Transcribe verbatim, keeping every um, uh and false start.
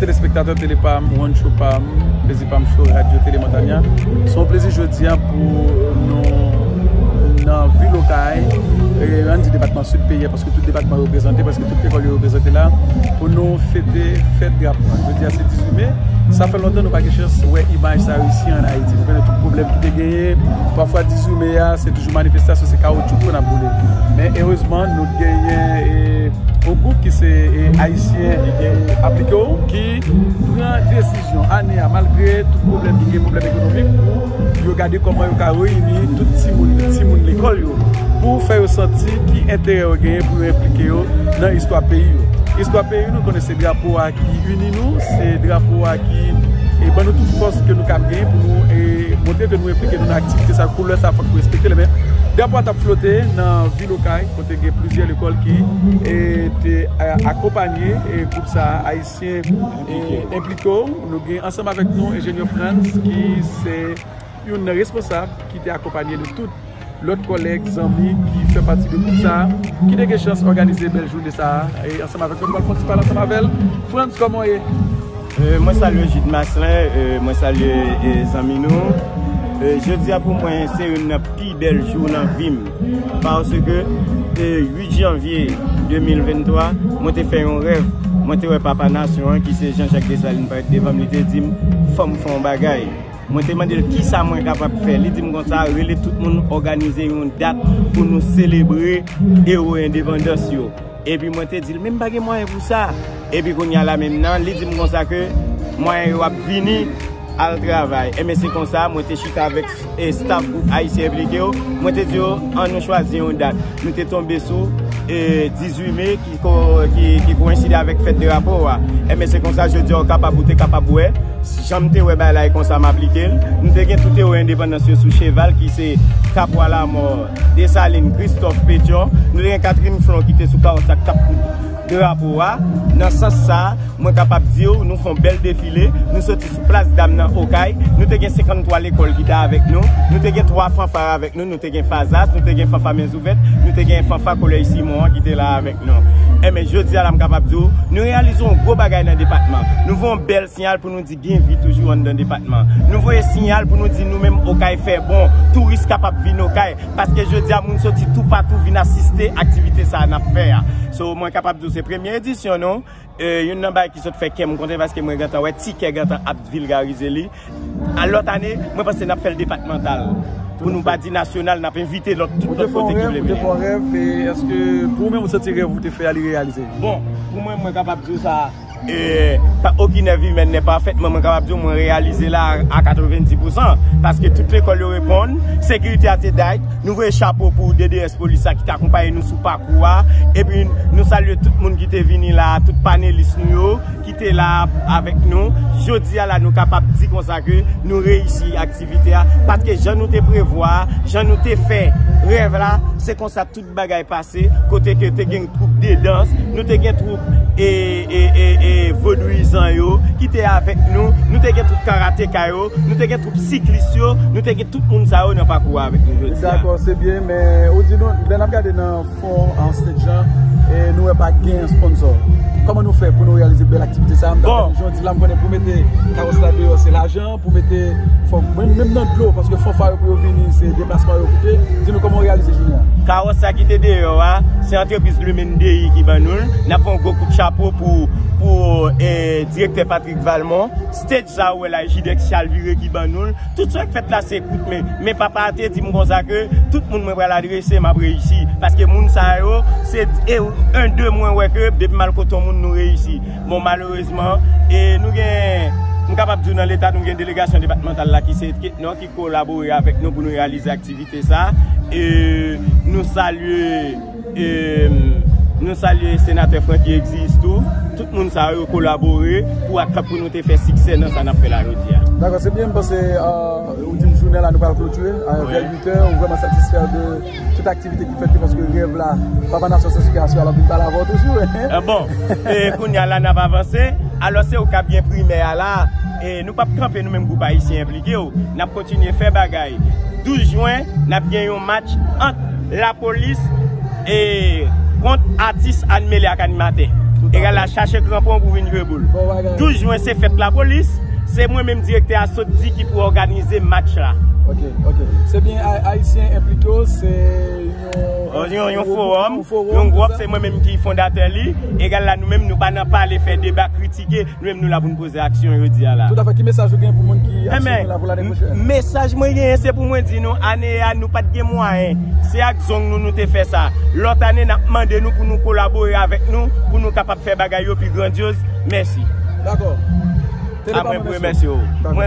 Telespektatè Tele Pam, One Show Pam, Plezi Pam Show, Radyo Tele Montagna. Se yon plezi jodi a pou nou nan vil Okay, e, ann di depatman Sid peyi a, paske tout depatman yo reprezante, paske tout lekòl yo reprezante la, pou nou fete fèt drapo a. Jodi a se dizuit me. Sa fè lontan nou pa gen chans wè imaj sa yo isi ann Ayiti. Nou konnen tout pwoblèm ki te genyen. Pafwa dizuit me a, se toujou manifestasyon, se kawotchou tou n ap boule. Men erezman, nou genyen, e, yon gwoup ki se, e, Ayisyen, e, Aplike W, ki pran desizyon ane a, malgre tout pwoblèm ki gen, pwoblèm ekonomik, pou yo gade kòman yo ka reyini tout timoun, timoun lekòl yo, pou fè yo santi ki enterè yo genyen pou yo enplike yo nan istwa peyi yo. Istwa peyi nou, konnen se drapo a ki ini nou, se drapo a ki, e, ban nou tout fòs ke nou kab genyen pou nou, e, montre ke nou enplike nou nan aktivite sa, koulè sa fòk nou respekte l. Men drapo a t ap flote nan vil Okay, kote gen plizyè lekòl ki, e, te, e, akonpanye, e, gwoup sa, Ayisyen, e, Enplike W. Nou gen ansanm avèk nou enjenyè Frantz, ki se youn nan responsab ki te akonpanye nou tout lòt kòlèg, zanmi ki fè pati de gwoup sa a, ki te gen chans òganize bèl jounen sa a, e ansanm avèk nou, nou pral fè yon ti pale ansanm avè l. Frantz, kòman w ye? E, mwen salye Jude Maslin, e, mwen salye, e, zanmi nou. E, jodi a pou mwen, se youn nan pi bèl jou nan vi m. Paske, e, uit janvye de mil venntwa, mwen te fè yon rèv. Mwen te wè papa nasyon an, ki se Jean Jacques Dessalines, parèt devan m, li te di m, "Fò m fè yon bagay." Mwen te mande l kisa mwen kapab fè. Li di m konsa, "Rele tout moun, òganize yon dat pou nou selebre ewo endepandans yo." Epi mwen te di l, "Men m pa gen mwayen pou sa." Epi kounye a la menm nan, li di m konsa ke mwayen yo ap vini, al travay. Enben se konsa, mwen te chita avèk, e, staff gwoup Ayisyen Enplike W, mwen te di yo, "An nou chwazi yon dat." Nou te tonbe sou, e, dizuit me ki ko-, ki, ki koyenside avèk fèt drapo a. Enben se konsa, jodi a ou kapab, ou te kapab wè, jan m te wè bagay la e konsa m aplike l. Nou te gen tout ewo endepandans yo sou cheval, ki se Kapwa Lamò, Desalin, Kristòf, Petyon. Nou te gen Katrin Flon ki te sou kawòs ak k ap koud drapo a. Nan sans sa, mwen kapab di w, nou fè yon bèl defile. Nou soti sou Plas Dam nan Okay. Nou te gen senkanntwa lekòl ki te avèk nou. Nou te gen twa fanfa avèk nou. Nou te gen Fazas, nou te gen fanfa Men Zouvèt, nou te gen fanfa Kolèj Simon an ki te la avèk nou. Enben, jodi a la, m kapab di w, nou reyalize yon gwo bagay nan depatman. Nou voye yon bèl siyal pou nou di gen vi toujou anndan depatman. Nou voye siyal pou nou di nou menm Okay fè bon, touris kapab vin Okay, paske jodi a moun soti toupatou vin asiste aktivite sa a n ap fè a. So, mwen kapab di w se premye edisyon nou. E, youn nan bagay ki sot fè kè m kontan paske mwen gentan wè tikè gentan ap vilgarize li. A lòt ane, mwen panse n ap fè l depatmantal. Pou nou pa di nasyonal, n ap envite lòt, tout lòt kote ki vle vini. Ou te fè yon rèv, ou te fè yon rèv, e èske pou ou menm ou santi rèv ou te fè a li reyalize? Bon, pou mwen, mwen kapab di w sa, e, pa, aucune œuvre humaine n'est parfaite, men mwen kapab di w mwen reyalize la a katrevenndis pousan, paske tout lekòl yo reponn, sekirite a te tight, nou voye chapo pou D D S polis la ki te akonpaye nou sou pakou a, epi nou salye tout moun ki te vini la, tout panelis nou yo, ki te la avèk nou. Jodi a la, nou kapab di konsa ke nou reyisi aktivite a, paske jan nou te prevwa, jan nou te fè rèv la, se konsa tout bagay pase, kote ke te gen twoup de dans, nou te gen twoup, e, e, e, e, vodouyizan yo, ki te avèk nou, nou te gen twoup karateka yo, nou te gen twoup siklis yo, nou te gen tout moun sa yo nan pakou a avèk nou jodi a. Dakò, se byen, men ou di nou, lè n ap gade nan fon an stage lan, e nou wè pa gen sponsò. Kòman nou fè pou nou reyalize bèl aktivite sa a? M t ap gade jan w di la, m konnen pou mete kawòs la deyò, se lajan, pou mete, fòk, menm, menm nan dlo, paske fanfa yo pou yo vini, se deplasman yo koute. Di nou kòman w reyalize jounen an. Kawòs sa ki te deyò a, se antrepriz Lumen D I ki ban nou l. N ap fè yon gwo kout chapo pou, pou, e, direktè Patrick Valmont. Stage sa ou wè la, Jidex Chalvire ki ban nou l. Tout sa k fèt la se kout men. Men papa a te di m konsa ke tout moun mwen pral adrese, m ap reyisi. Paske moun sa yo, se, e, en de mwen wè ke depi m al kote yon moun, nou reyisi. Bon, malerezman, e nou gen, m kapab di w nan leta, nou gen delegasyon depatmantal la ki se Ketnon ki kolabore avèk nou pou nou reyalize aktivite sa. E nou salye, e nou salye senatè Francky Exis tou. Tout moun sa yo kolabore pou ak, pou nou te fè siksè nan sa n ap fè la jodi a. Dakò, se byen, m panse, e, ou di m jounen la nou pral klotire, e, vè uit è, ou vrèman satisfè de tout aktivite ki fèt yo, paske rèv la, papa nasyon san sikasyon, al ap vin pale avè w toujou. E, bon, e, kounye a la, n ap avanse. Alò, se ou k ap gen primè a la. E, nou p ap kanpe, nou menm gwoup Ayisyen Enplike W. N ap kontinye fè bagay. Douz jwen, n ap gen yon match ant lapolis e kont atis, ann mele ak animatè. Egal la, chache kranpon pou vin jwe boul. Douz jwen se fèt lapolis. Se mwen menm direktè a sot di ki pou òganize match la. Ok, ok. Se byen Ayisyen enplike yo, se yon, yon fowòm, yon gwòp, se mwen menm ki fondatè li. Egal la, nou menm nou pa nan pale, fè deba, kritike. Nou menm nou la pou n poze aksyon jodi a la. Toutafè, ki mesaj ou gen pou moun ki ap swiv nou la pou lane pwochèn? Mesaj mwen genyen se pou mwen di nou, ane a nou pa t gen mwayen. Se ak zong nou nou te fè sa. Lòt ane n ap mande nou pou nou kolabore avèk nou, pou nou kapab fè bagay yo pi grandyoz. Mèsi. Dakò. Apre m remèsye w. Mwen